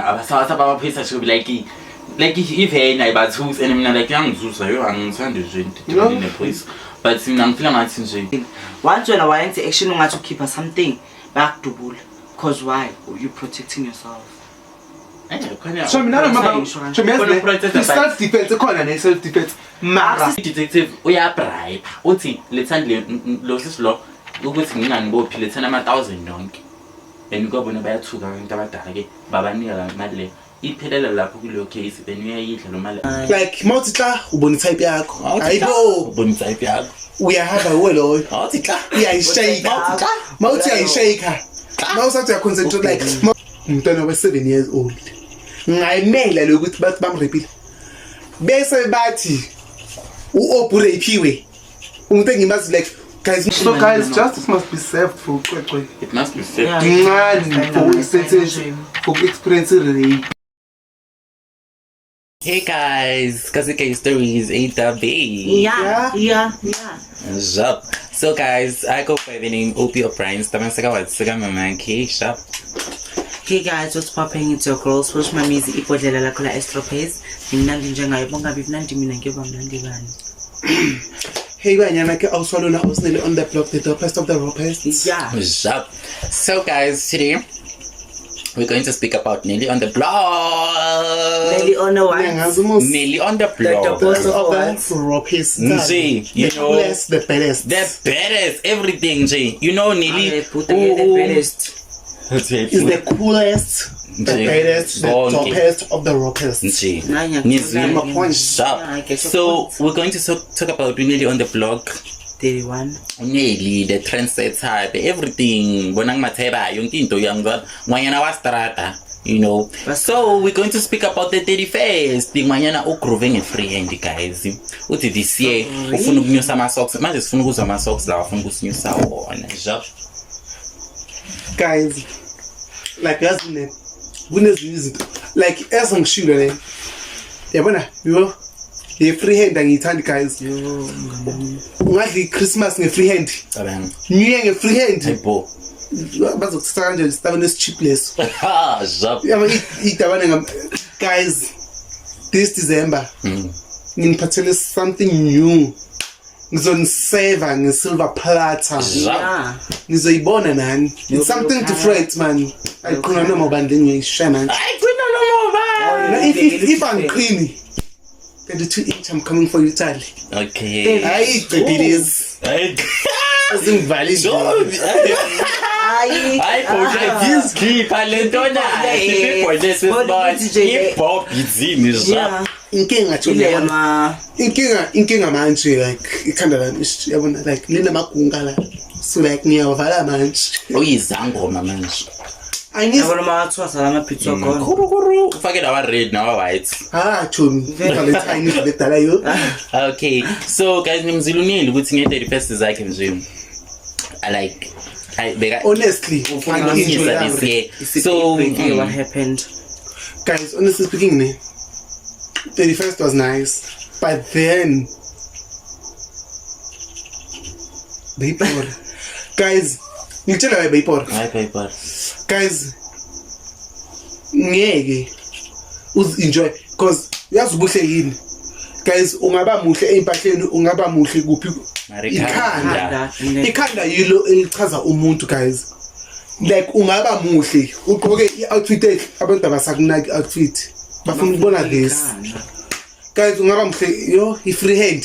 Abasaba amaphoyisa should be like ivena ayibathusi and mina like iyangithusa yo, angithandi nje into No. nephoyisa, but mina ngifila ngathi nje Once wena wayenza i-action ungathi ukhipha something, bayakudubula. 'Cause why? You protecting yourself. Khona So mina noma Ngisho kanje. so mina Khona uprotector, i self defense khona, ne self defense mara Detective uyabribe, uthi lethani lo sisi lo ukuthi nginganibophi, lethani ama-thousand nonke, and kwabona bayathuka abantu abadala ke, babanika la mali le, iphelela lapho kuleyo case, then uyayidla lo mali. Like mawuthi xa ubona itype yakho, hayibo. Ubona itype yakho. Uyahamba uwe loyo. Awuthi xa Uyayishake mawuthi uyayishake, mawusathi uyaconcentrate, like umntwana we-7 years old ngayimela lokuthi bathi bamrepile, bese bathi u-obu rapiwe umuntu engimazi. Like guys, so guys, justice must be served for uCwecwe. It must be said. Yeah. Ncane for i-sensation, for experience rape. Hey guys, Kasike Stories AW. Yeah. Sharp. So guys, I go by the name Opie O'Brien. Stamasaka Watsika Mamanki. Sharp. Hey guys, what's popping? It's your girl, Switch Mamizi, ibhodlela lakho la Estropes. Ngimnandi njengayo, bongabi mnandi mina ngiyoba mnandi bani. Hey banyana, ke awusolona awusinele on the block, the dopest of the ropest. Yeah. Sharp. So guys, today we're going to speak about Nelly on the Block. Nelly on the what? Ngiyangazi mos. Nelly on the The Block. dopest Of of the what? ropest. Nje, you The know, coolest, the baddest. The baddest, everything, Jay. You know, Nelly. Puta, the baddest. Is the coolest, the Nje. baddest, the Bonke. dopest of the ropest. Nje. Nanya, Nizwile. Point. Sharp. Yeah, I get your So point. we're going to talk about Nelly on the Block. 31. Nelly, the trendsetter, the everything. Bonang Matheba, yonke into yangizwa. Ngwanyana wa strata. So we're going to speak about the 31st. Ngwanyana ugroove nge-free hand, guys. Uthi this year ufuna ukunyusa ama-socks. Manje sifuna ukuzwa ama-socks lawa afuna ukusinyusa wona. Sharp. Guys, like yazi ne kunezinye izinto like ezingishilo le, yabona yo, le free hand angiyithandi guys. Yo, mngani. Ungadla i-Christmas nge-free hand? Cabanga. New Year nge-free hand? Hayibo. Bazokuthatha kanjani isitabane esi-cheap leso? Ha, sharp. Yabo, itabane guys, this December nginiphathele something new, ngizoniseva nge-silver platter. Sharp. Nizoyibona nani, it's something different man, ayiqhina noma ubani le ngiyayishaya manje. Hayi, qina noma ubani. Na if angiqhini 32 inch, I'm coming for you, Charlie. Okay. Hayi, igqibhilezi Hayi. ezingivalile. Hayi. Hayi bhuti, ngizikhipha le nto nayo. Ibhodle sesibona. Ibhob izini, sharp. Inkinga nje Ile uyabona, ma inkinga manje like ikhanda lami yabona like linamagunga la, so like ngiyawavala manje. Uyizangoma manje. Angiz Yabona mawathwasa lama pizza khona. Kuru kuru. Ufake lawa red nawa white. Ah chomi, Valentine ledala yo. Okay. So guys, nimzilunile ukuthi nge 31st zakhe nje. I like I beka Honestly, ufuna ukunyusa this year. So what happened? Guys, honestly speaking ne, 31st was nice, but then beyipora guys, ngitshela waye beyipora. Hayi, paper. Guys, ngeke uzi-enjoy because uyazi ubuhle yini guys, ungaba muhle ey'mpahleni, ungaba muhle kuphi, Mara ikhanda. Ikhanda. Ikhanda yilo elichaza umuntu guys. Like ungaba muhle ugqoke i-outfit enhle, abantu abasakunaki i-outfit, bafuna ukubona this. Ikhanda. Guys, ungaba muhle yo, i-free hand.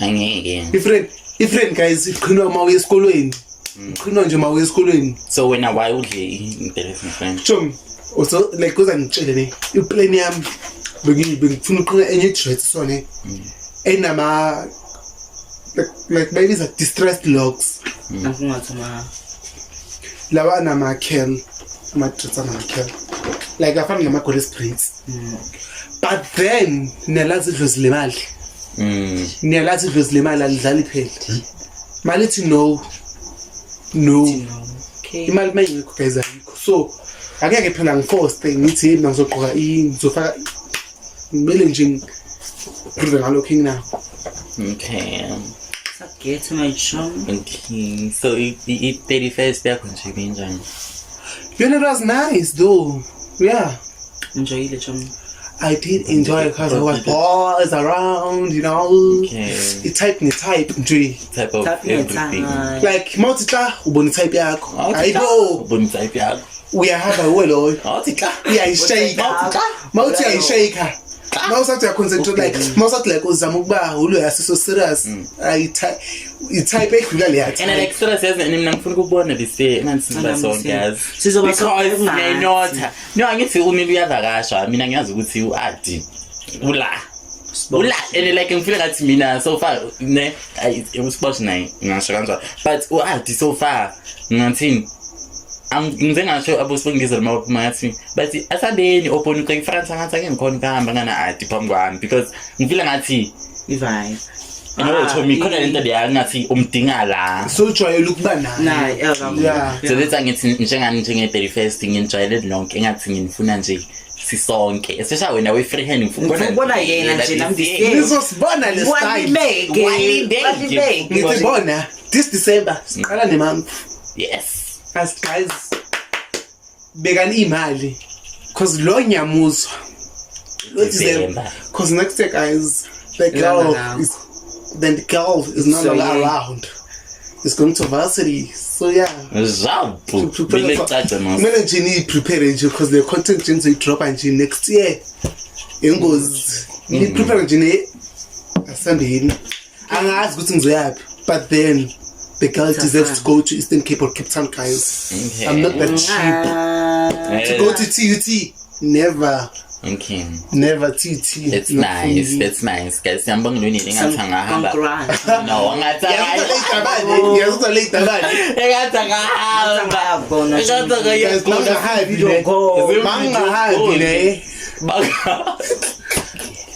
Angeke. I-free hand guys iqhinwa uma uya esikolweni, iqhinwa nje uma uya esikolweni. So wena why udle i-interesting friend? Chomi, so like kuza ngitshele ne, iplan yami bengifuna uqhina enye dress, so ne enama like bayibiza distressed locks. Akungathi ma Lawa anama-curl, ama-dress anama-curl like afana nama-goddess braids, but then niyalazi idlozi lemali. Niyalazi idlozi lemali alidlali phela, mali ithi no, no. Okay. Imali uma ingekho guys, ayikho, so angeke phela ngiforce ngithi yini mina ngizogqoka ngizofaka, kumele nje ngiprove ngalokho enginakho. Okay. Get my chum. Okay. So i 31st yakho nje binjani? Yona, it was nice though, yeah. Enjoyile, John. I did enjoy because there was boys around. I-type ne-type nje. Type of Type everything. ne-type. Like mawuthi xa ubona i-type yakho. Awuthi xa, Hayibo, ubona i-type yakho. Uyahamba uwe loyo. Awuthi xa. Uyayishake. Mawuthi uyayishake. Mawusathi uyaconcentrate, like mawusathi like uzama ukuba ulo so serious. I-type edlula leya And type. like serious, yazi, and mina ngifuna ukubona this year engathi sizoba Nami sonke, yazi. Sizoba sonke Because kungathi. ngiyayinotha. No, angithi unile uyavakasha, mina ngiyazi ukuthi u-Adi ula ula, and like ngifeel ngathi mina so far ne uSbosh naye ngisho kanjalo, but u-Adi so far ngathini, ngize ngasho abosibongizwe noma ngathi bathi asabeni opona ucela iFrance, ngathi ake ngikhona ukuhamba ngana Adi phambi kwami because ngifeel ngathi I-vibe. Tommy khona lento leya ngathi umdinga la. Sojwayele ukuba naye. Naye, Yeah. So that's angithi njengani njenge-31st nginijwayele nonke, engathi nginifuna nje sisonke, especially wena we-free hand, ngifuna Ngifuna ukubona yena nje nami this year. Nizosibona le style. Walimeke. Walimeke. Walimeke. Ngithi bona this December siqala ne-month. Yes. As guys, bekani imali cause lo nyamuzwa lo December, December. cause next year, guys, the Ilanga girl lakho. is then the girl is not So, longer yeah. around, is going to varsity, so yeah. Zabu kumele kucace mos. Kumele nje niyi-prepare nje because the content nje nizoyidropa nje next year ingozi, niyi-prepare nje ne asambeni. Angazi ukuthi ngizoyaphi, but then the girl deserves to go to Eastern Cape or Cape Town, guys. I'm not that cheap to go to TUT. Never. Never TUT. That's Not for nice. me. That's nice, guys. Siyambonga nonini, engathi angahamba. Congrats. No, angathi Yazi yazi le itabane. engathi angahamba. Angahamba. Engathi Guys, mangahambi Video ne. call. Mangahambi ne.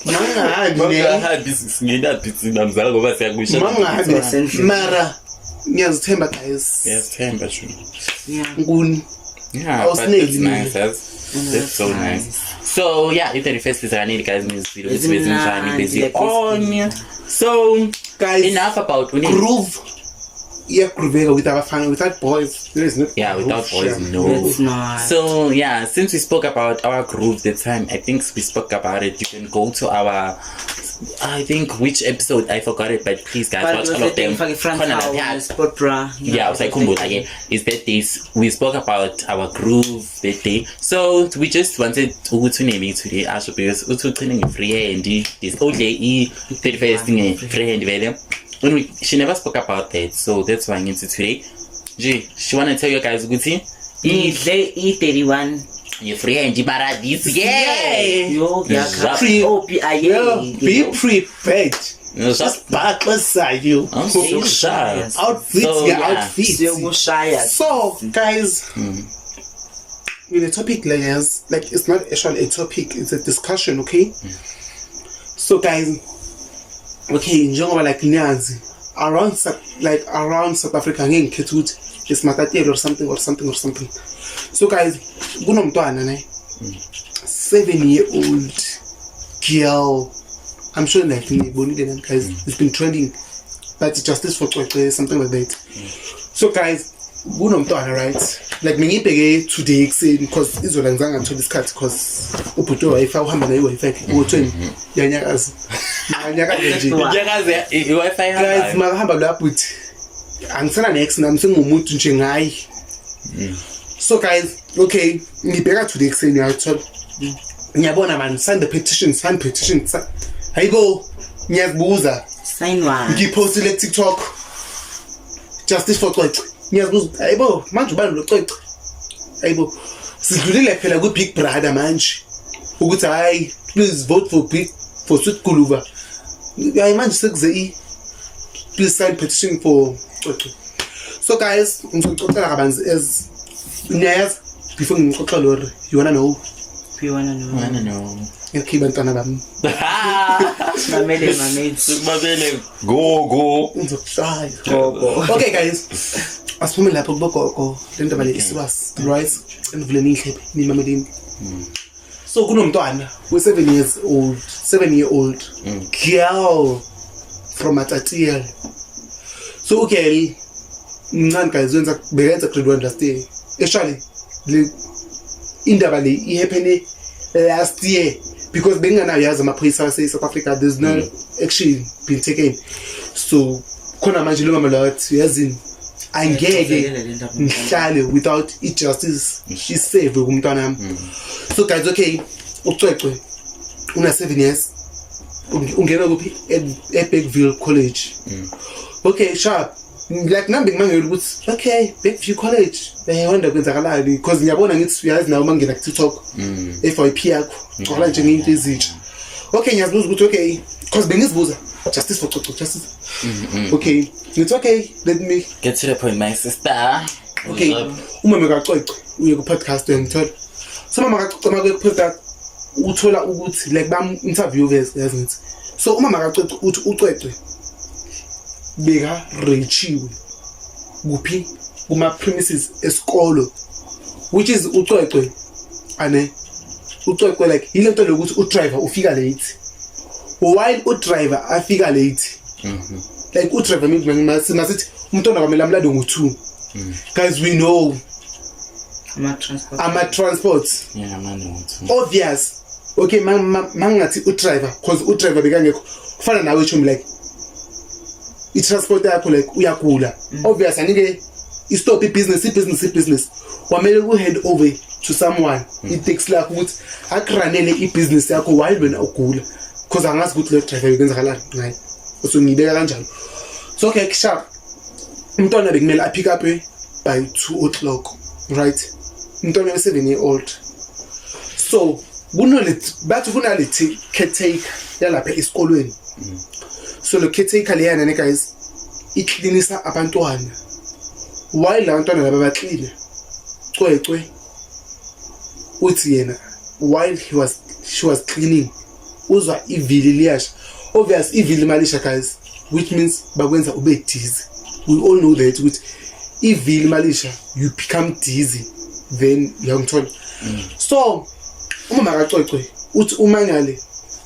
Mangahambi ne. Bangahambi, singenaphi thina mzala ngoba siyakusha. Mangahambi ne. Sendlini. Mara ngiyazithemba, guys. Siyazithemba shu. Yeah. Nguni. Yeah, but Awusineli that's mina. nice. That's so nice. So yeah, i-31st is kanini, guys, nizwile ukuthi bezinjani, Ezimnandi, bezi like on. So Guys, enough about unini. Groove. Iyagrooveka with abafana, without boys. There is no Yeah, without groove, boys, sure. no. It's not. So yeah, since we spoke about our groove the time, I think we spoke about it. You can go to our, I think which episode, I forgot it, but please guys But watch all of them. Fake front Khona house, lapha. sport bra. Yeah, usayikhumbula ke is that days we spoke about our groove that day. So we just wanted ukuthi unemi today asho because uthi ugcine nge-free hand this odle i-31st nge-free hand vele. When she never spoke about that, so that's why ngithi today nje she wanna tell you guys ukuthi Ngidle i-31. nge-free hand mara this year. Yo, ngiyakha. Oh, B I Yeah, be prepared. Just Sibhaxisayo. I'm so sharp. Outfits, So, yeah, yeah. outfits. Siyokushaya. So, guys, in the topic layers, like it's not actually a topic, it's a discussion, okay? So, guys, okay, njengoba like niyazi around like around South Africa, ngeke ngikhethe ukuthi it's Matatiele or something or something or something. So guys, kunomntwana ne 7 year old girl. I'm sure like niyibonile nani, guys. It's been trending, but justice for Cwecwe, something like that. So guys, kunomntwana, right? Like mengibheke today ekuseni because izolo angizange ngithola isikhathi because ubhuti we-Wi-Fi uhamba nayo i-Wi-Fi ngo-20 yanyakaza yanyakaza nje. Ngiyakaze i-Wi-Fi Guys, ihambayo. Makahamba loya bhuti angisena nex nami, sengumuntu nje ngayi. So guys, okay, ngibheka today ekuseni, ngiyathola, ngiyabona man, sign the petition, sign petition, hayibo, ngiyazibuza. Sign one. Ngiphostile ku-TikTok, justice for Cwecwe. Ngiyazibuza, hayibo, manje ubani lo Cwecwe? Hayibo, sidlulile phela kwi-Big Brother manje ukuthi hayi, please vote for big for Sweet Guluva. Hayi, manje sekuze i please sign petition for Cwecwe. So guys, ngizococela kabanzi as niyayazi before ngixoxa lori. You wanna know? We wanna know. I don't know. Okay, bantwana bami. Mamele, mamele. Sikumamele gogo. Ngizokushaya. Gogo. Okay guys, asiphume lapho kubogogo le ndaba le isiwas, right? Enivuleni indlebe nimameleni. So kunomntwana we-7 years old, 7 year old girl from Matatiele. So ugirl mncane guys, wenza bekenza grade 1 last year. Actually le indaba le ihappene Last year, because benginganayo, yazi, amaphoyisa wase-South Africa, there's no action been taken. So khona manje lo mama lo wathi, yazini, angeke Ngiyayixoxela le ndaba. ngihlale without i-justice iseve kumntwana wami. So guys, okay, uCwecwe una 7 years, ungena kuphi? E-Bergview College. Okay, sharp. Like nami bengimangela ukuthi okay, Bergview College, wonder kwenzakalani, because ngiyabona, ngithi uyazi nawe uma ngena ku-TikTok, FYP yakho gcwala nje ngeyinto ezintsha. Okay, ngiyazibuza ukuthi okay, because bengizibuza justice for Cwecwe, justice. Okay, ngithi okay, let me Get to the point, my sister. Okay, umama kaCwecwe uye ku-podcast, uyangithola? So umama kaCwecwe makuye ku-podcast uthola ukuthi like bam-interview vese, yazi, ngithi so umama kaCwecwe uthi uCwecwe beka-rape-iwe kuphi? Kuma-premises esikolo, which is uCwecwe ane uCwecwe like yile nto lokuthi udriver ufika late, while udriver afika late, like udriver masithi umntwana kwamele amlande ngo-2. Guys, we know Ama-transport. Ama-transports. Yeah, man. Obvious. Okay, mangingathi udriver, cause udriver bekangekho, kufana nawe chomi, like i-transport yakho, like uyagula, obvious anike i-stop ibhizinisi, ibhizinisi, ibhizinisi kwamele ku-hand over to someone iteksi lakho ukuthi akuranele ibhizinisi yakho while wena ugula, cause angazi ukuthi lo driver bekwenzakalani ngaye. So ngiyibeka kanjalo. So okay, sharp, umntwana bekumele apick up by 2 o'clock, right? Umntwana we-7 year old. So kunole bathi kunale caretaker yalapha esikolweni. So lo caretaker leyana ne, guys, iklinisa abantwana. While labantwana laba baklina, Cwecwe uthi yena while he was she was cleaning, uzwa ivili liyasha. Obvious, ivili malisha, guys, which means bakwenza ube dizzy. We all know that ukuthi ivili malisha you become dizzy, then uyangithola? So umama kaCwecwe uthi umangale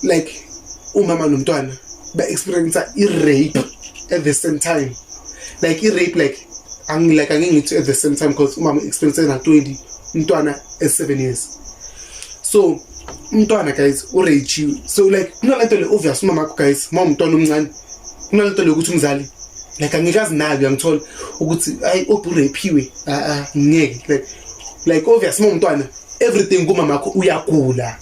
like umama nomntwana ba-experience i-rape at the same time, like i-rape, like like angeke ngithi at the same time, because umama experience na 20, umntwana at 7 years. So umntwana, guys, urape. So like kunalento le, obvious, umama wakho, guys, uma umntwana omncane, kunalento le ukuthi umzali like angikazi nayo, uyangithola, ukuthi ayi oburapiwe, a a ngeke, like obvious uma umntwana everything kumama wakho, uyagula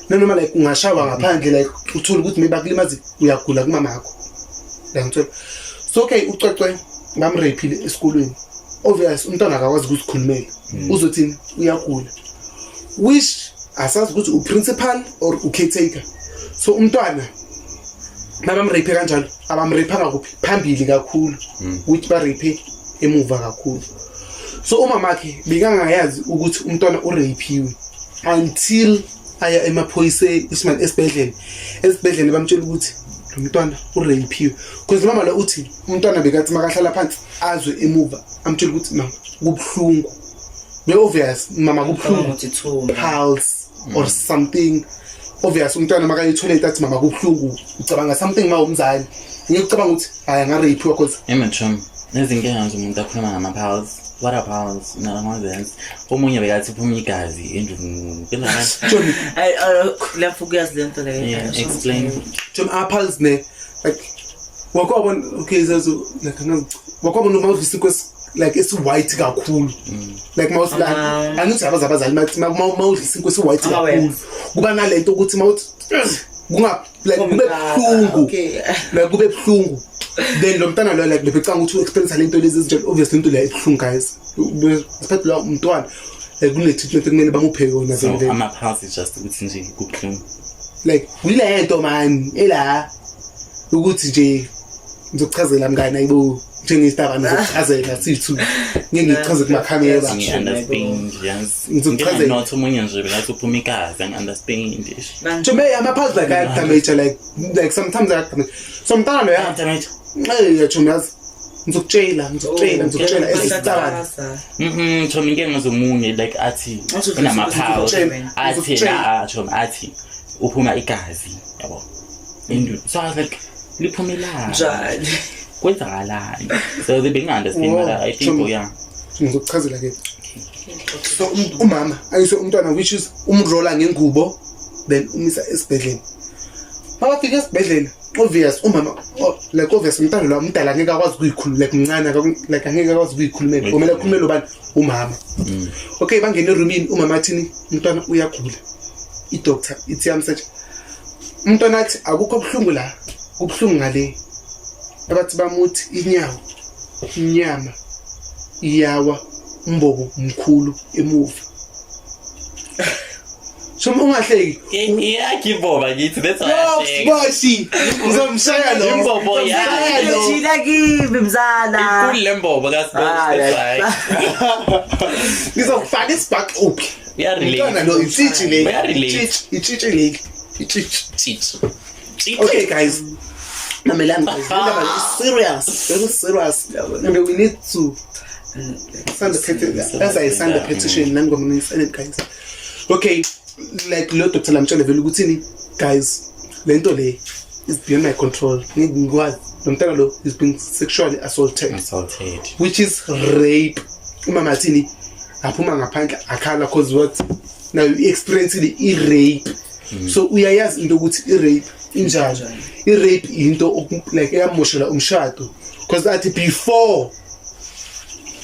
nanoma like ungashawa ngaphandle, like uthole ukuthi maybe akulimazi, uyagula kumama wakho, uyangithola? So okay, uCwecwe bamraphile esikolweni. Obvious umntwana akakwazi ukuzikhulumela, uzothini? Uyagula, which asazi ukuthi uprincipal or ucaretaker. So umntwana nabamrape kanjalo, abamraphanga kuphi? Phambili kakhulu, which barape emuva kakhulu. So umamakhe bekangayazi ukuthi umntwana urapiwe until aya emaphoyiseni, isimani, esibhedlela. Esibhedlela bamtshela ukuthi lo mntwana urapiwe, because mama lo uthi umntwana bekathi makahlala phansi azwe emuva, amtshela ukuthi mama kubuhlungu. Be-obvious mama kubuhlungu. Ukuthi thumba. Pulse or something. Obvious umntwana makaye etoilet athi mama kubuhlungu, ucabanga something. Ma umzali ngeke ucabanga ukuthi hayi angaraphiwa, cause Ematshum, nezinkinga nje umuntu akhuluma ngama-piles. What are piles? Namazensi. Omunye bekathi uphuma igazi endlini. Chomi. Ayi, lapho kuyazi le nto leyo. Yeah, explain. Chomi, ama-piles ne, like wakwabona, okay, zazo like angazi, wakwabona uma udla isinkwa like esi-white kakhulu, like mawuthi angithi abazi abazali bathi ma udla isinkwa esi-white kakhulu Ama-worms. Kuba nalento ukuthi mawuthi kunga like kube buhlungu, like kube buhlungu. Then lo mntana lo like bebecanga ukuthi u-experience lento lezi ezinjalo. Obviously into leyo ibuhlungu, guys. Siphethe la umntwana, like kune-treatment ekumele bamuphe yona. So vele vele. ama-piles is just ukuthi nje kubuhlungu. Like yile nto man ela ukuthi nje ngizokuchazela mngani, ayibo, njengesitaba ngizokuchazela sithu, ngeke ngichaze kumakhamera. Ngi-understand, yes. Ngizokuchazela. Not omunye nje bekathi uphuma igazi, angi-understand. Chomi, ama-piles like ayakudamage, like sometimes ayakudamage. So mntana loya, Damage. eh chomi, yazi, ngizokutshela, ngizokutshela, ngizokutshela esisitabane. Chomi, inkinga zomunye like athi Athi unama-piles. Ngizokutshela. Athi Ngizokutshela. na chomi athi uphuma igazi, yabo. Endlini. So I was like liphumelani? Njani? Kwenzakalani? So they bengi-understand Oh, mara I think Chomi. oh yeah. Ngizokuchazela ke. So umama ayise umntwana, which is umrola ngengubo, then umisa esibhedlela. Mabafika esibhedlela, obvious umama, oh, like obvious umntwana lo umdala angeke akwazi ukuyikhuluma, like mncane, like angeke akwazi ukuyikhulumela, kumele akhulumele ubani? Umama. Okay, bangena erumini, umama athini? Umntwana uyagula. I-doctor ithi yamsearch umntwana, athi akukho buhlungu la, kubuhlungu ngale. Abathi bamuthi inyawo, inyama iyawa, umbobo mkhulu emuva. So ungahleki. Iyakhe imboba ngithi, that's why I shake. Boshi ngizomshaya lo. Imbobo yakhe. Ngizomshaya lo. Thina kimi mzala. Inkulu le mbobo kaSbosh, that's why. Ngizokufaka isibhax uphi? Uyarelate. Umntwana lo itshitshi le. Uyarelate. Itshitshi le, itshitshi. Cheat. Cheat. Okay guys, mamelani guys, le ndaba le is serious, very serious, and we need to sign the petition. As I sign the petition, nami kwamele sign it, guys. Okay, like lo doctor lamtshela vele ukuthini, guys, le nto le is beyond my control. Ngeke ngikwazi, lo mntana lo is being sexually assaulted, Assaulted. which is rape. Umama athini? Aphuma ngaphandle akhala, cause what now, you experience i-rape, so uyayazi into ukuthi i-rape injani. I-rape into like eyamoshela umshado, cause athi before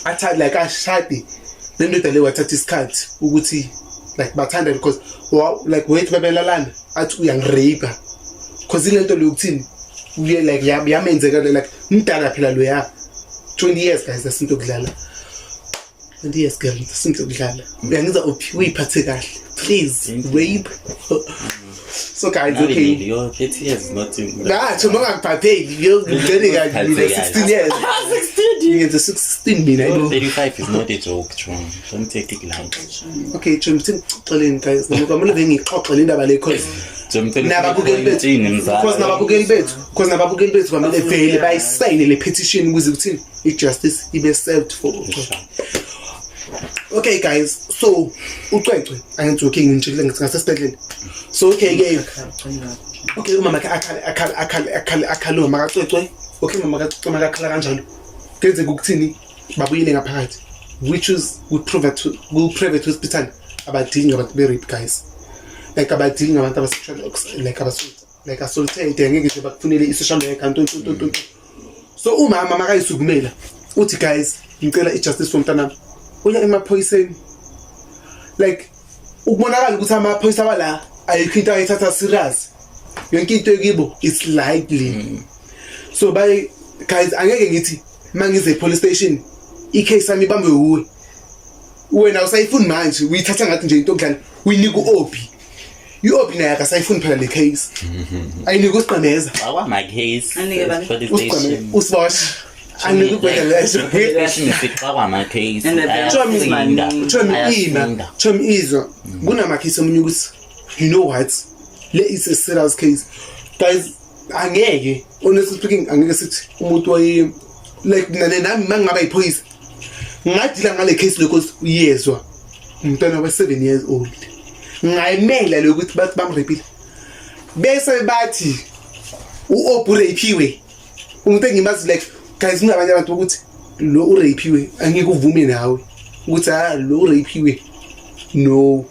atha like ashade le ndoda le, wathatha isikhathi ukuthi like bathanda, because like wait, babelalana, athi uyangirape, cause ile nto leyo ukuthini uye like yamenzeka like mdala phela loya, 20 years guys, asinto kudlala. 20 years girl, asinto kudlala. Uyangiza uphi? Uyiphathe kahle please. Rape. So guys, okay. Yo, 30 years is not Ngatsho nongakuphatheki, ngene kahle mina, 16 years. 16. Ngenze 16 mina yebo. 35 is not a joke, Chum. Don't take it light. Okay Chum, singixoxeleni guys, noma kwamele bengixoxe le ndaba le, cause Chum, nababukeli bethu, because nababukeli bethu kwamele vele bayisayine le petition ukuze kuthini, i-justice ibe served for uCwecwe. Okay guys, so uCwecwe, angithi okay, ngintshekile ngithi ngasesibhedlela. So okay ke, okay, umama ke akhale, akhale, akhale, akhale, akhale umama kaCwecwe. Okay, umama kaCwecwe makakhala kanjalo, kenzeka ukuthini? Babuyile ngaphakathi, which is ku-private hospital abadingi abantu be-rape guys, like abadingi abantu aba-sexual like like assaulted. Angeke nje bakufunele i-social worker, nto nto nto nto. So umama makayisukumela uthi, "Guys, ngicela i-justice for mntanami." Uya emaphoyiseni, like ukubonakala ukuthi amaphoyisa wala ayikho into ayithatha serious, yonke into ekibo it's lightly. So bay guys, angeke ngithi mangize police station icase yami ibambe wuwe, wena usayifuni manje, uyithatha ngathi nje into okudlala, uyinika u-Obi, i-Obi naye akasayifuni phela le case, ayinika usiqameza. Akwama-case. Anike bani? Police Usiqameza station. usibosh, anike ubheka leso. Station sixakwa ama-case. And the Ayasinda. Chomi ima. Ayasinda. Chomi izwa, kunama-case omunye ukuthi you know what, le is a serious case guys. Angeke, honestly speaking, angeke sithi umuntu waye like nami mangingaba yiphoyisa ngadila ngale case le, cause uyezwa umntwana wa-7 years old, ngayimela le ukuthi bathi bamrapile, bese bathi u-Obi urapiwe, umuntu engimazi. Like guys, kunabanye abantu ukuthi lo urapiwe, angeke uvume nawe ukuthi ha lo urapiwe. No,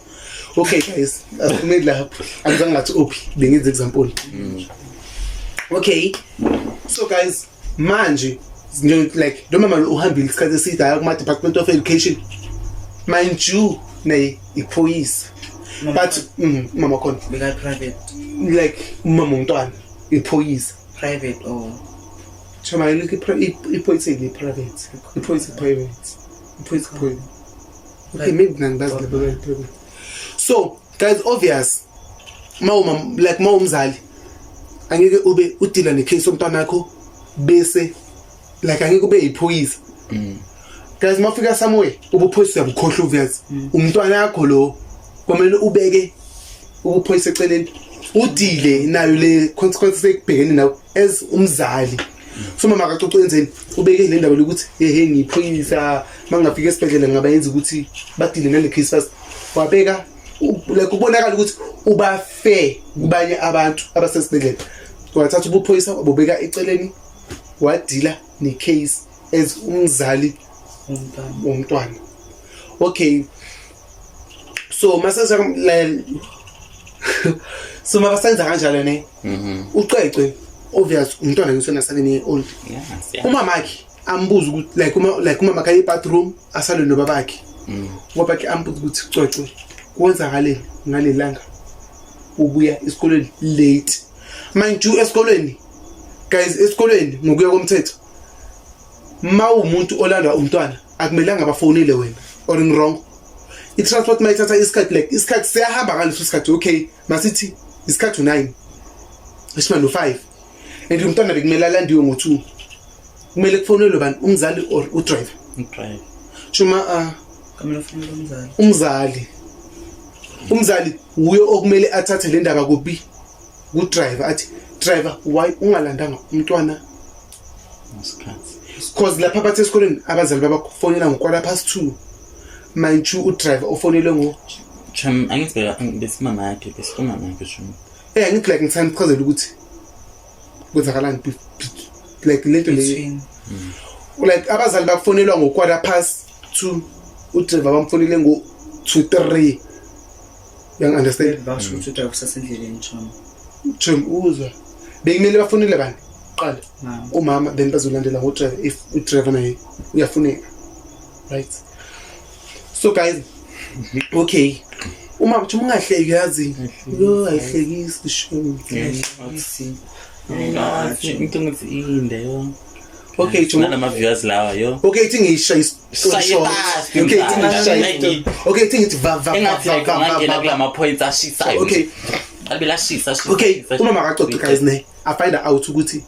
okay guys, asiphumeli lapho, angizange ngathi Obi, bengenza example. Okay, so guys, manje nje like lo mama lo uhambile isikhathi eside aya kuma Department of Education, mind you, naye iphoyisa, but mama khona Beka private. Like umama umntwana iphoyisa. Private or Chama iphoyisa i-private, iphoyisa private, iphoyisa private. Okay, maybe nangibazi labo private. So guys, obvious mawuma like mawumzali angeke ube udila necase yomntwana wakho, bese like angeke ube yiphoyisa guys. Mafika somewhere ubuphoyisa uyabukhohlwa, obvious umntwana wakho lo, kwamele ubeke ubuphoyisa eceleni, udile nayo le consequences ekubhekene nawo as umzali. So mama kaCoco enzeni? Ubeke le ndaba lokuthi ehe, ngiyiphoyisa, mangafika esibhedlela ngabayenza ukuthi badile nale case first. Wabeka like kubonakala ukuthi uba fair kubanye abantu abasesibhedlela, wathatha ubuphoyisa wabubeka eceleni, wadila ne-case as umzali Umntwana. womntwana. Okay, so masenza so mabasenza kanjalo ne, ucwecwe obvious umntwana ngisona 7 year old. Umamakhe ambuza ukuthi like uma like umamakhe aye bathroom, asale nobabakhe. Ubabakhe ambuza ukuthi, "Cwecwe, kwenzakaleni ngaleli langa ubuya esikolweni late?" Mind you, esikolweni guys, esikolweni ngokuya komthetho, ma umuntu olandwa umntwana akumelanga bafonele wena, or ngi-wrong? I-transport mayithatha isikhathi, like isikhathi siyahamba ngaleso sikhathi. Okay, masithi isikhathi u-9, esima no-5, and umntwana bekumele alandiwe ngo-2, kumele kufonelwe bani, umzali or udriver? Drive. Chuma Kamele ufonele umzali. Umzali uye okumele athathe le ndaba kubi ku-driver, athi, "Driver, why ungalandanga umntwana?" Ngesikhathi. 'Cause lapha bathi esikoleni abazali babafonela ngo-2:15. Mind you, udriver ufonelwe ngo Chum, angithi phela besimama yakhe, besimama yakhe, chum. Angithi like ngithanda ukuchazela ukuthi kwenzakalani like lento le. Between. Like abazali bakufonelwa ngo-2:15, udriver bamfonele ngo-2-3, uyangi-understand? Basho ukuthi udriver usasendleleni, chom. Chum, uzwa, bekumele bafonele bani qala? Mama. Umama, then bazolandela ngodriver if udriver naye uyafuneka, right? So guys, okay, uma chum ungahleki, yazi yo, ayihlekisi shum. Easy. Ngathi into ngithi inde yo. Okay, chum. Nalama viewers lawa yo. Okay, ithi ngiyishaye Shaye short. fast, Okay, ithi mfana. ngiyishaye. Okay, ithi ngithi va va va Engathi va like va ungangena va va. kulama points ashisayo. Okay. Albe lashisa shisa. Okay. Shisa. Uma makaxoxe guys ne, I find out ukuthi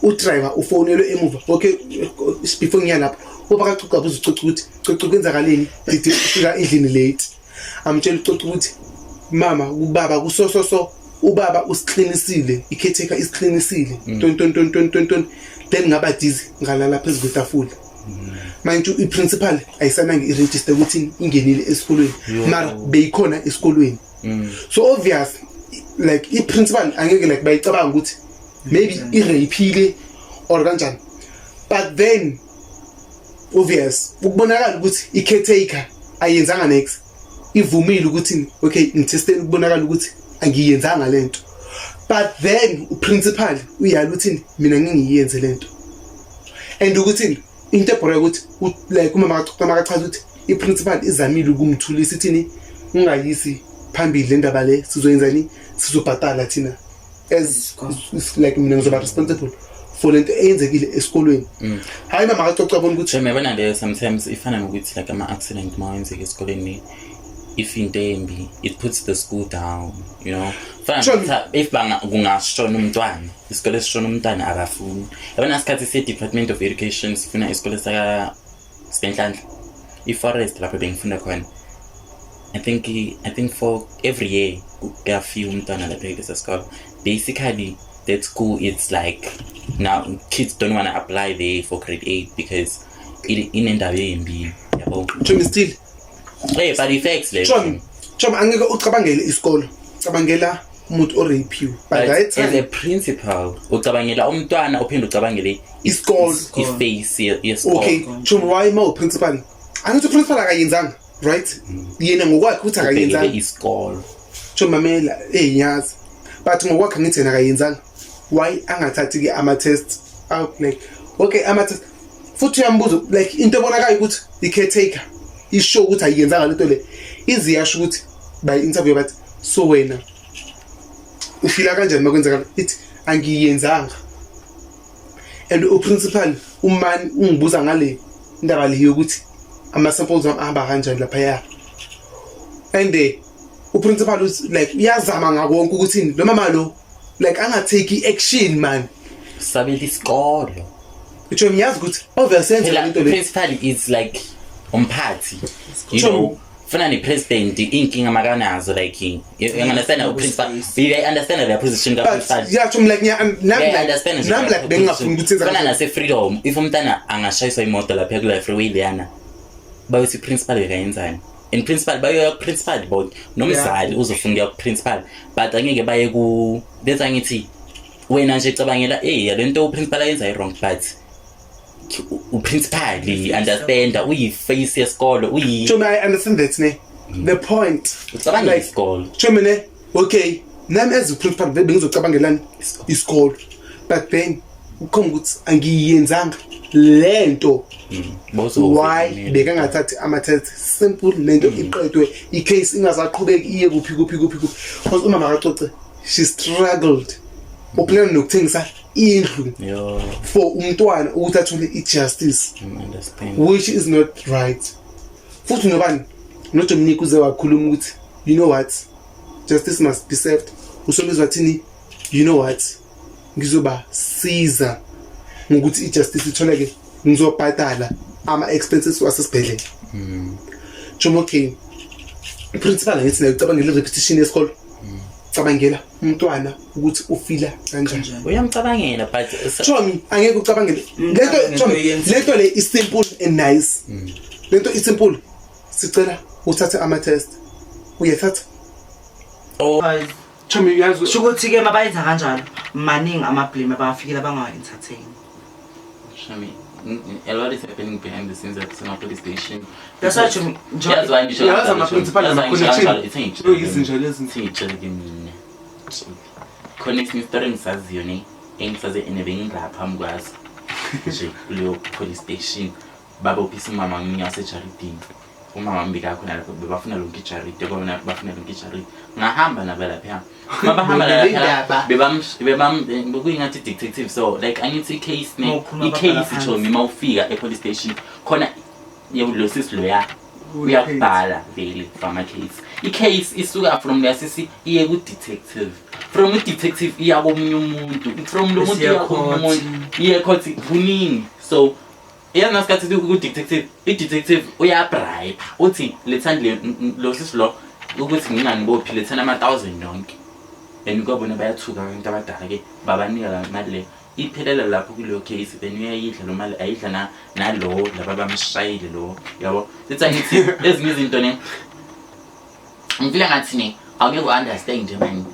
udriver ufonelwe emuva. Okay, before ngiya lapho, uba kaxoxa abuza ucoca ukuthi, "Coca, kwenzakaleni? Did ufika endlini late?" Amtshela ucoca ukuthi mama ubaba kuso so so ubaba usiklinisile, icaretaker isiklinisile, ton ton ton ton ton ton, then ngaba dizzy, ngalala phezu kwetafula. Manje i-principal ayisanange iregister ukuthi ingenile esikolweni, mara beyikhona esikolweni. So obvious like i-principal angeke like bayicabanga ukuthi maybe i-rapeile or kanjani, but then obvious ukubonakala ukuthi i-caretaker ayenzanga next, ivumile ukuthi okay, ngithesteni, ukubonakala ukuthi angiyenzanga lento, but then uprincipal uyala ukuthi mina ngingiyenze lento. And ukuthi into ebhora ukuthi like uma makachaza ukuthi i-principal izamile ukumthulisa, ithini, "Ungayisi phambili le ndaba le, sizoyenzani, sizobhatala thina as like mina ngizoba responsible for lento eyenzekile esikolweni." Hayi, mama kacoca abona ukuthi Shem, yabona leyo sometimes ifana nokuthi like ama-accident ma wenzeka esikoleni, if into embi, it puts the school down. Fana nokuthi if kungashona umntwana, isikole sishona umntwana, abafuni. Yabona isikhathi se-Department of Education sifuna isikole saka Sibenhlanhla, i-Forest, lapho bengifunda khona. I think for every year kuyafika umntwana lapha kulesa sikole. Basically that school, it's like now kids don't want to apply there for grade 8 because inendaba embi, yabo. Chomi, still. Hey, but effects le. Chomi, chomi, angeke ucabangele isikolo, cabangela umuntu orapiwe by But that as a time. Principal ucabangela umntwana, uphinde ucabangele Isikolo. Iface yesikolo. Okay chomi, why ma uprincipal, angithi uprincipal akayenzanga, right? Yena ngokwakhe ukuthi ubhekele akayenzanga. Isikolo. Chomi, mamela, ngiyazi, but ngokwakhe angithi yena akayenzanga, why angathathi-ke ama-test out? Like okay, ama-test futhi uyambuza, like into ebonakayo ukuthi i-caretaker isho ukuthi ayiyenzanga lento le, ize yasho ukuthi bayi-interview, bathi, "So wena ufila kanjani makwenzakala?" Ithi, "Angiyenzanga, and uprincipal umani ungibuza ngale indaba le yokuthi ama-samples wami ahamba kanjani laphaya." And uprincipal like uyazama ngakonke ukuthi lo mama lo like angatake i-action, man. Sabela isikolo. Itsho ngiyazi ukuthi obviously yenza Phela lento le. Principal is like umphathi you Sure. know, fana ne-president, iy'nkinga makanazo, like you understand uprincipal, you understand their position But ka-principal. yeah, chom, like nami Yeah, like understand nje nami like bengingafuni ukuthi yenza fana kanjani. nase-Freedom, if umntana angashayiswa imoto lapha kula freeway leyana, bayothi principal bekayenzani, and principal bayoya ku-principal but nomzali uzofuna ukuya ku-principal, but angeke baye ku letha. Ngithi wena nje cabangela, ey, le nto uprincipal ayenza i-wrong, but Uprincipal, understand, uyi-face yesikolo, uyi Chomi, I understand that ne. The point. Ucabangela isikolo. Chomi ne, okay. Nami as a principal vele bengizocabangelani isikolo. But then ukhomba ukuthi angiyenzanga lento. Why bekangathathi ama-test simple lento iqedwe i-case ingazaqhubeki iye kuphi kuphi kuphi kuphi because umama kacoce she struggled uplana nokuthengisa indlu Yo, for umntwana ukuthi athole i-justice I understand. Which is not right. Futhi nobani noDominic uze wakhuluma ukuthi, you know what, justice must be served. Usomizwa wathini? You know what, ngizobasiza ngokuthi i-justice itholeke, ngizobhadala ama-expenses wasesibhedlela. Chomo, okay, principal angithi nayo ucabangela i-reputation yesikolo, cabangela umntwana ukuthi ufila kanjani. Uyamcabangela, but Chomi, angeke ucabangele lento. Ngento Chomi, yenziwe. lento le is simple and nice. Lento is simple. Sicela uthathe ama-test, uyathatha. Oh. Chomi, uyazi. Sho ukuthi-ke mabayenza kanjalo, maningi ama-blame abawafikile abangawa-entertain. Shami, a lot is happening behind the scenes at Sima police station. That's why, Chomi, Yazi why ngisho Yazi kanjalo, ama-principal Chomi? Yazi why ngisho nama-connection. kanjalo? Ithi ngitshele Yo, izinja lezi. Ithi ngitshele ke mina. Khona esinye isitori engisaziyo ne, engisazi ene bengilapha phambi kwaso nje kuleyo police station. Babophisa umama wami wasejaridini. Umama wami bekakhona lapho, bebafuna lonke ijaridi, kwabona bafuna lonke ijaridi. Ngahamba nabo laphaya. Mabahamba Le laphaya ndaba. Bebam bekuyingathi detective, so like angithi i-case ne, Mawukhuluma i-case, babhala phansi. Chomi, mawufika e-police station khona, yebo, lo sisi loya uyakubhala vele for ama-case. I-case isuka from leya sisi iye ku-detective, from i-detective iya komunye umuntu, from lo Bese muntu iya komunye iya umuntu, iye court. Kuningi. So iyazi nasikhathi ku-detective, i-detective uyabribe, uthi lethani lo sisi lo ukuthi nginganibophi, lethani ama-thousand yonke. And kwabona bayathuka abantu abadala-ke, babanika la mali leyo, iphelela lapho kuleyo case. Then uyayidla lo mali, ayidla nalo laba bamshayile lo, yabo. Sithi angithi ezinye izinto ne, ngifila ngathi ne awungeke u-understand nje mani.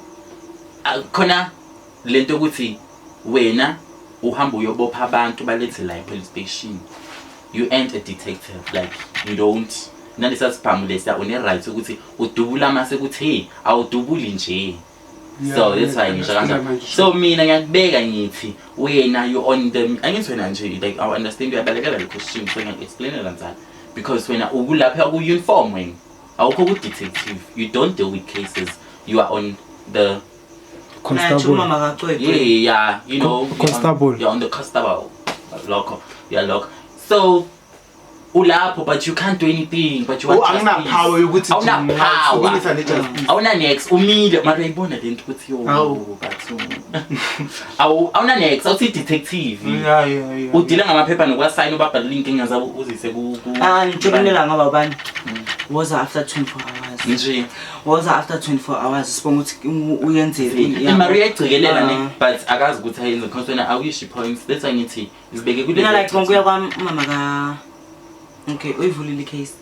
Ah, khona lento ukuthi wena uhamba uyobopha abantu, balethe la e-police station, you ain't a detective. Like, you don't nalesa sibhamu lesiya, une-right ukuthi udubula mase kuthi hey, awudubuli nje. So that's why ngisho kanjalo. So mina ngiyakubeka ngithi wena you on the, angithi wena nje, like, I understand uyabalekela le question, so ngiyaku-explainela njalo because wena ukulapha ku-uniform, wena awukho ku-detective, you don't deal with cases, you are on the Nathi umama kacwecwe. Yeah, you know, Constable. You're on the constable lokho, yeah, lokho. So ulapho but you can't do anything, but you want Oh, angina-power yokuthi awuna power. ngingasukumisa ne-justice. Awuna nex, umile mara uyayibona lento ukuthi yo. Awu. Bathu, awu awuna nex, awuthi detective. Yeah. Udila ngamaphepha nokuwasayina, ubabhalele inkinga zabo, uzise ku Ah, ngitshobelela ngaba ubani? Woza after 24 hours. Nje. Woza after 24 hours, sibonga ukuthi uyenzile. Imali uyayigcikelela ne, Ah. but akazi ukuthi ayenze because wena awuyishi points. That's why ngithi zibeke kule. Mina like ngokuya kwami umama ka, okay, uyivulile i-case.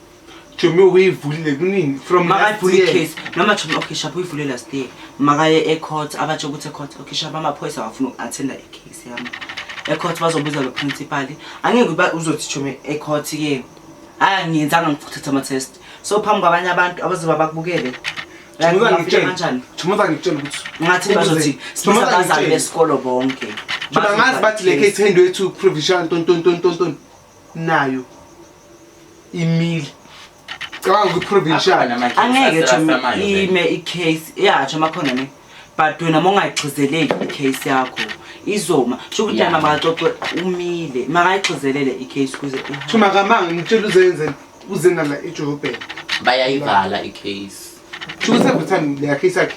Chomi, uyivulile kunini from last Makayivule year. i-case noma, Chomi, okay shap, uyivule last year. Makaye e-court, abatshe ukuthi e-court, okay shap, amaphoyisa awafuna uku-attenda i-case yami e-court, bazobuza lo principal. Angeke uzothi, Chomi, e-court-ke, hayi, angiyenzanga, ngifuna ukuthatha ama-test, so phambi kwabanye abantu abazoba bakubukele. Like, Chomi, ungafika ngitshela. kanjani? Chomi, ngitshela ukuthi Ngathi bazothi sibiza abazali besikolo bonke. Chomi, angazi bathi le case handwe to provincial ton ton ton ton ton nayo imile. Cabanga ku-provincial. Angeke, Chomi, ime i-case yatsho amakhona ne, but wena uma ungayigxizeleli i-case yakho izoma. Sho ukuthi Yeah. mama kaxoxe umile, makayigxizelele i-case kuze ihambe. Chomi, akamanga ngitshela uzenze uze nala eJoburg. Bayayivala i-case. Sho ukuthi every time leya case yakhe.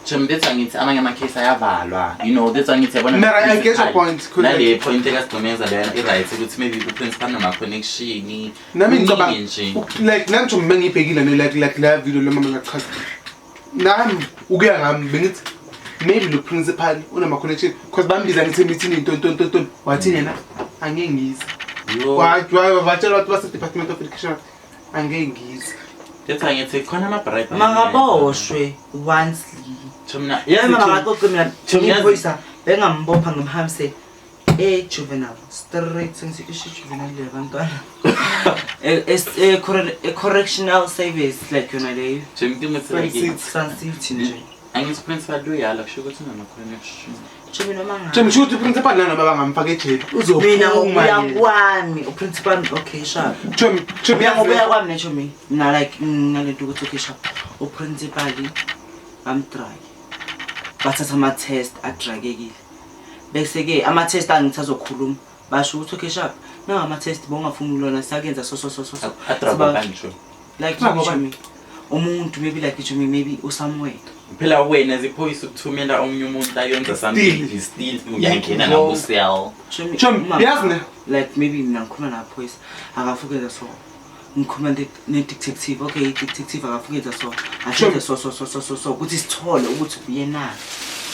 Chomi, that's why ngithi amanye ama-case ayavalwa. That's why ngithi yabona Mara, I get your point, 'cause nale point ekasigcumeza leyana i-right ukuthi maybe uprincipal nama-connection. Nami Kuningi ngicabanga nje. Like nami, Chomi, bengiyibhekile ne like la video lo mama lachaza. Nami ukuya ngami bengithi maybe lo principal unama connection because bambiza ngithi meeting ton ton ton ton, wathi yena angeke ngize. Yo. Watshela abantu base Department of Education angeke ngize. That's why ngithi khona ama-bribe. Makaboshwe once. Chomi, Yazi mama kaxoxe mina Chomi, iphoyisa bengambopha ngimhambise E-juvenile straight, sengithi juvenile le bantwana. E-correctional service, like yona leyo. Chomi ukuthi like Sun City nje. Angithi principal uyala, kusho ukuthi unama-connection. Chomi, noma ngabe Chomi, shuthi uprincipal nanoma bangamfaka ejele mina uzophuma ngokuya yena. kwami uprincipal, okay, sharp. Chomi, chomi, Mina ngokuya yazi kwami nechomi mina, like nalento ukuthi okay, sharp, uprincipal bamdrage, bathatha ama-test adragekile, bese-ke ama-test angithi azokhuluma, basho ukuthi okay, sharp, nawu ama-test bongafuni lona, sakuyenza so so so so so. Adrago bani, Chomi? Like Drag chomi, umuntu maybe, like chomi, maybe usomewhere. Phela wena ziphoyisa ukuthumela omunye umuntu ayenza something, still uyangena Wrong. naku-cell. Chomi, Chomi, yazi ne? Like maybe mina ngikhuluma namaphoyisa, akafukeza so, ngikhuluma ne-detective, okay, i-detective akafukeza so, asenze so so so so so so ukuthi sithole ukuthi uye na,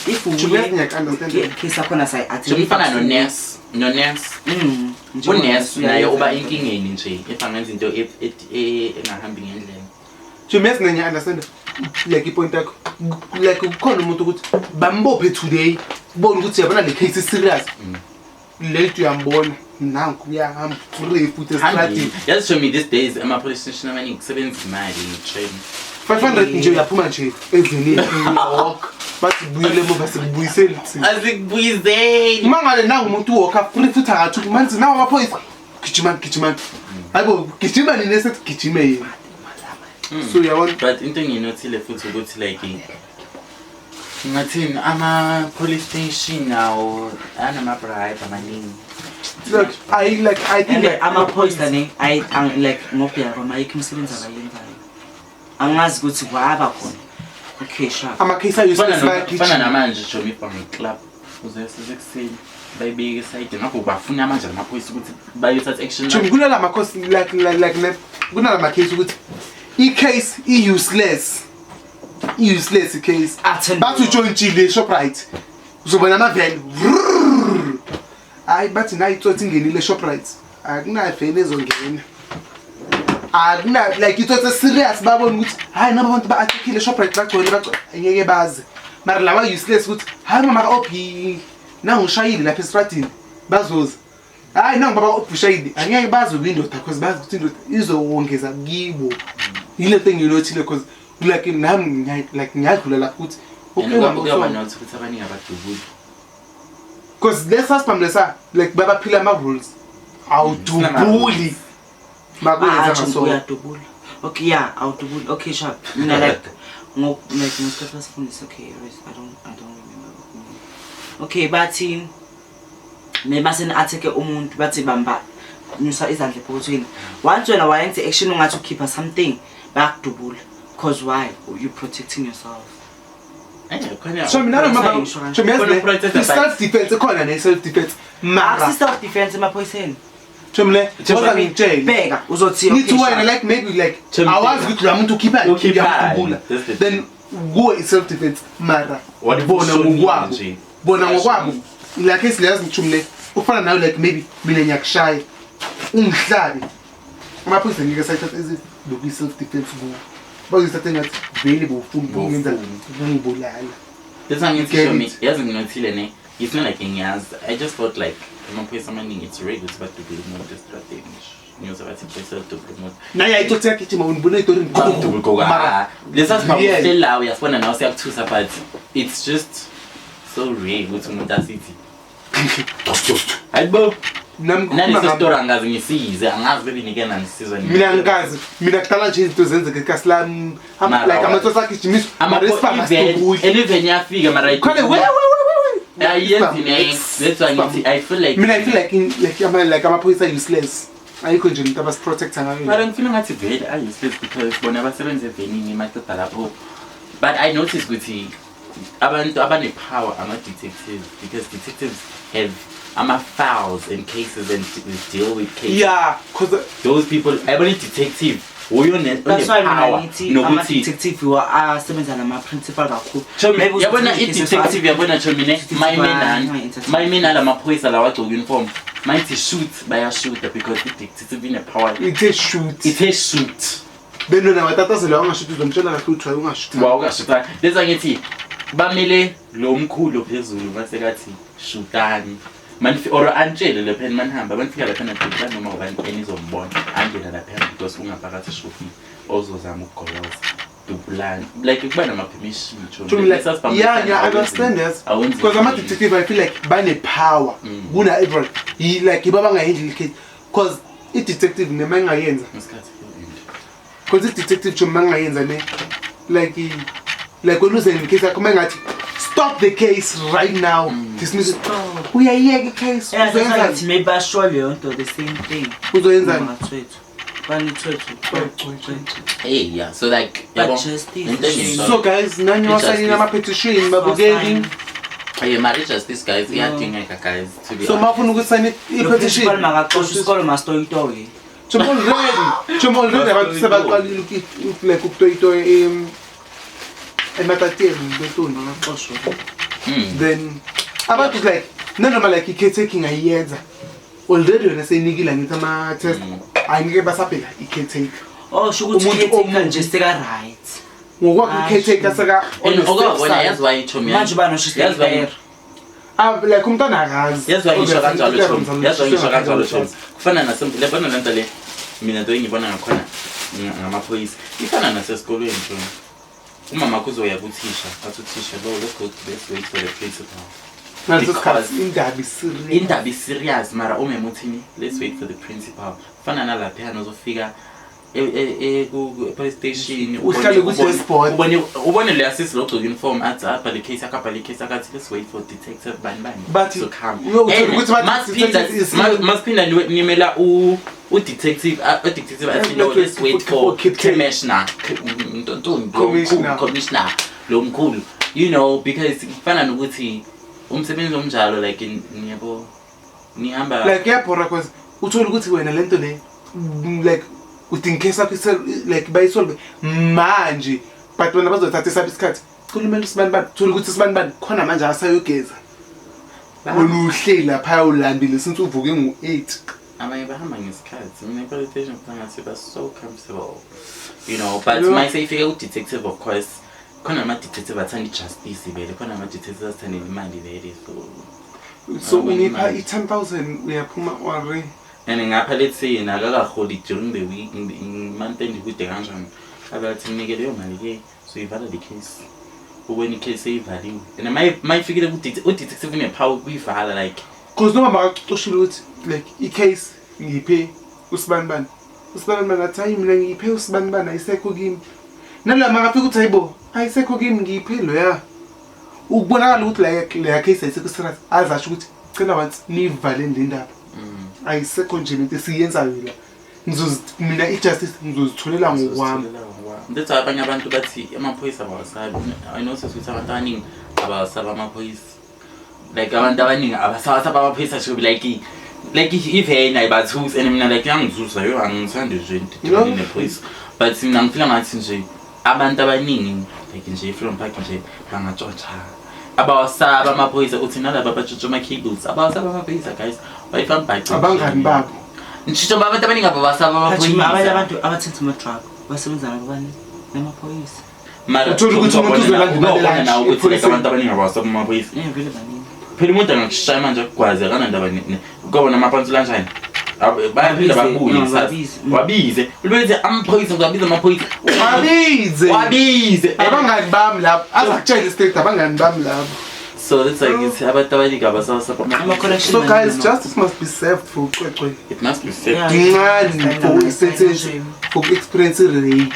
if Chomi, yazi ngiyaku-understand. case yakhona Chomi, ifana nonurse, nonurse. Unurse naye uba enkingeni nje if angenza into engahambi ngendlela. Chomi, yazi ngiya-understand like ipoint yakho, like kukhona umuntu ukuthi bambophe today, ubone ukuthi yabona le case is-serious, late uyambona nanku uyahamba free futhi estradini. Yazi Chomi, these days ama-police station amaningi kusebenza imali, train. 500 nje uyaphuma nje endleleni, uyawalk, bathi buyele emuva, sikubuyiseli thina. Asikubuyiseli. Uma ngale nangu umuntu uwalka free futhi akathuki manje, nawo amaphoyisa, gijimani, gijimani, hayibo, gijima nini, esethi gijime yena, so uyabona. But into engiyinothile futhi ukuthi like ngathini, ama-police station nawo anama-bribe amaningi. Like I, like I think And like amaphoyisa ne, like ngobheka kwami ayikho imisebenzi abayenzayo, angazi ukuthi kwaba khona, okay, sharp. Ama-case ayo Fana fana bayagijima. Namanje Chomi, from club uze sekuseni bayibeke esayidini, ngakho bafuna manje amaphoyisa ukuthi bayothatha action. Chomi, kunala makhosi like kunala ma-case ukuthi i-case i-useless, i-useless i-case. Attend. Bathi utshontshile eShoprite, uzobona amaveni, hayi, bathi nayi itsotsi ingenile eShoprite, akunaveni ezongena, akuna like itsotsi serious, babona ukuthi hayi, nabo abantu ba-attackile eShoprite, bagcwele, bagcwele, angeke baze. Mara lawa useless ukuthi hayi, mama ka-ob nangushayile lapha esitradini, bazoza, hayi, nangu baba ka-ob ushayile, angeke baze kwindoda cause bazi ukuthi indoda izowongeza kibo. Yile nto engiyinothile cause like nami like ngiyadlula lapho ukuthi okay, mama, Kuyaba so nothi ukuthi abaningi abadubuli. Because lesa sibhamu lesa, like babaphila ama-rules, awudubuli makwenza Ah, Chomi, ngaso. uyadubula, okay, yeah, awudubuli, okay, sharp. Mina like like ngesikhathi basifundisa, okay, wait, I don't remember. Okay, bathi mebaseni atheke umuntu, bathi bamba, nyusa izandla epokothweni, once wena wayenza action ungathi ukhipha something, bayakudubula, cause why? You protecting yourself. Khona So mina noma Ngisho kanje. so mina Khona uprotector. I-self defense ikhona, ne-self defense mara Akusi self defense emaphoyiseni. Chomi, le woza ngitshele. Bheka, uzothi Ngithi okay, wena sharp. like maybe like Chomi, awazi ukuthi lo muntu ukhiphani, Ukhiphani. uyamdubula. That's the Then kuwe i-self defense, mara What if bona ushonile ngokwabo, nje? bona ngokwabo la case leyazi ngithumi le ufana nayo, like maybe mina ngiyakushaya, ungihlabe, amaphoyisa ngeke sayithatha lokhu i-self defense kuwo, bazoyithatha engathi vele bowufuna ukungenza, ukungibulala. That's why ngithi Get Chomi, it. yazi nginothile ne, it's not like ngiyazi, I just thought like amaphoyisa amaningi it's rare ukuthi badubule umuntu estradeni nje, ngiyoze bathi iphoyisa lidubule umuntu. Naye ayitsotsi yagijima, unibona ey'torini. Mara lesa sibhamu Real. sihleli la, uyasibona nawe, siyakuthusa, but it's just so rare ukuthi umuntu asithi hayibo. Nami Naleso ngikhuluma story angazi ngisize, angazi bebe nike nangisizwa. Mina ngikazi, mina kudala nje izinto zenzeka ekasi lami. Mara like amatsotsi agijimiswa, mara isibhamu asidubuli. Even yafika mara Khona we we we we. Ayenzi next, that's why ngithi I feel like Mina I feel like like ama like amaphoyisa are useless, ayikho nje into abasiprotecta ngayo. Mara ngifeel ngathi vele are useless because bona basebenza evenini maqeda lapho, but I noticed ukuthi abantu abane-power ama-detectives, because detectives have ama-files and cases and deal with cases. Yeah, cause Those people, ayibona i-detective uyo That's why mina one-power ngithi nokuthi ama-detective asebenza nama-principal kakhulu. Chomi, Maybe uzothi yabona i-case i-detective, yabona Chomi ne, Detective mayime nala maphoyisa lawa agcoke uniform, mayithi shoot, bayashoota because i-detective ine-power. Ithe shoot. Ithe shoot. Then wena watatazela, wangashuthi, uzomtshela kahle ukuthi hayi, ungashuthi. Wawukashuta, leza ngithi bamele lo mkhulu phezulu masekathi shootani. Or anitshele laphana manihamba, manifika laphana duba noma ubani enizombona angena laphana because ungaphakathi eshofini ozozama ukugoloza. Dubulani. Like kuba nama-permission. To me, like, yeah, I understand that. Because ama-detective, I feel like bane-power kuna everyone. Like iba bangahandle case. Because i-detective nema ingayenza. Because i-detective chomi mangayenza ne like like when uze case yakho mangathi stop the case right now, dismiss it, uyayiyeka i-case. Yeah, that's why Uzoyenzani? ngithi maybe basho leyo nto, the same thing. Uzoyenzani? Ngathwethu. Banithwethu. Hey, yeah. So like, But yabo, justice into engisho- So guys, nani wasayina ama-petition, babukeli? Hey, marriage justice, guys, iyadingeka, guys, to be So honest. mafuna ukusayina Lo principal i-petition, makaxoshwe isikolo, masitoyitoye. Chom already abantu sebaqalile like ukutoyitoya ematateni bentoni. Makaxoshwe. Then abantu like nanoma like i-caretaking ayiyenza already, yona seyinikile ngithi ama-test, angeke basabheka i-caretaker. Oh, sho ukuthi Umuntu caretaker omubi. nje seka-right. Ngokwakho Hayi, i-caretaker seka on And the safe okwabona, side. yazi why, chomi? Manje ubani oshisa Yazi why- ipera? Ah, like umntwana akazi. Yazi why ngisho Obviously, kanjalo, umntwana chomi? Yazi why ngisho kanjalo, umntwana. chomi? Kufana yabona lento le, mina nto engibona ngakhona ngamaphoyisa ifana nasesikolweni, chomi. Umama wakho uzoya kuthisha, athi uthisha lo, let's go, let's wait for the principal. Ngaleso Because- sikhathi indaba i-serious. Indaba i-serious, mara umema uthini? Let's wait for the principal. Kufana nalaphayana uzofika e-police station, Uhlale ku-dashboard. ubone leya sisi lo gcoka uniform, athi abhale case yakho, abhale case yakho, athi let's wait for detective bani bani Bathi- to come. Uyothola And ukuthi bathi detective is- masiphinda nimela u-detective athi no, let's wait for commissioner Ntontoni, lo mkhulu, Commissioner. commissioner lo mkhulu, because kufana nokuthi umsebenzi omnjalo, like niyabo nihamba. Like iyabhora cause uthole ukuthi wena lento le, like udinga icase yakho like bayisolve manje, but bona bazothatha esabo isikhathi. Khulumela usibani bani, thola ukuthi isibani bani khona manje asayogeza, wena uhleli laphaya ulambile since uvuke ngo-8. Abanye bahamba ngesikhathi. Mina e-police station ngifuna ngathi ba so comfortable, but Yo. mayise ifike ku-detective, of course khona ama-detective athanda i-justice vele, khona ama-detective azithandela imali vele, so So Abanye ungipha imali. i-10 000 uyaphuma or And ngapha, let's say yena akakaholi during the week, month end kude kanjani, abathi mnike leyo mali-ke, so ivala le case, ubona i-case seyivaliwe. And mayifikile u-detective une-power ukuyivala, like. Cause noma makacoshile ukuthi like i-case ngiphe usibani bani, usibani bani athi hayi, mina ngiphe usibani bani, ayisekho kimi. Naloya makafika ukuthi hayibo, ayisekho kimi, ngiphe loya, ukubonakala ukuthi leya case ayisekho serious, azasho ukuthi cela once niyivaleni le ndaba, ayisekho nje lento esiyenzayo la. Mina i-justice ngizozitholela ngokwami. That's why abanye abantu bathi amaphoyisa abawasabi. I notice ukuthi abantu abaningi abawasaba amaphoyisa, like abantu abaningi abasawasaba amaphoyisa, should be like ivena ayibathusi. And mina like iyangizuzwa yo, angithandi nje No. into nephoyisa, but mina ngifila ngathi nje abantu abaningi like nje e-Freedom Park nje bangatshontsha, abawasaba amaphoyisa. Uthi nalaba abatshontsha ama-cables abawasaba amaphoyisa, guys, bayifambhace. Abangani babo. Ngisho abantu abaningi abawasaba Phathi, abanye amaphoyisa. abantu abathenga ama-drug basebenza nabani? Namaphoyisa. Mara Uthola ukuthi umuntu uzolanda imali ubona lunch nawe ukuthi like ephoyiseni. abantu abaningi abawasaba amaphoyisa. Vele baningi. Phela umuntu angakushaya manje akugwazi, akanandaba kwabona amaphansi lanjani. Bayaphinda Babize, babuye kusasa. babize. Wabize ulibethi amaphoyisa, ngiwabiza amaphoyisa. Babize. Wabize. Abangani bami labo, azakutshela straight, abangani bami labo. So it's like it's abantu abaningi abasawasaba. Ama-connection. So guys, justice must be served for uCwecwe. It must be said. Yeah. Ncane for i-sensation, for experience rape.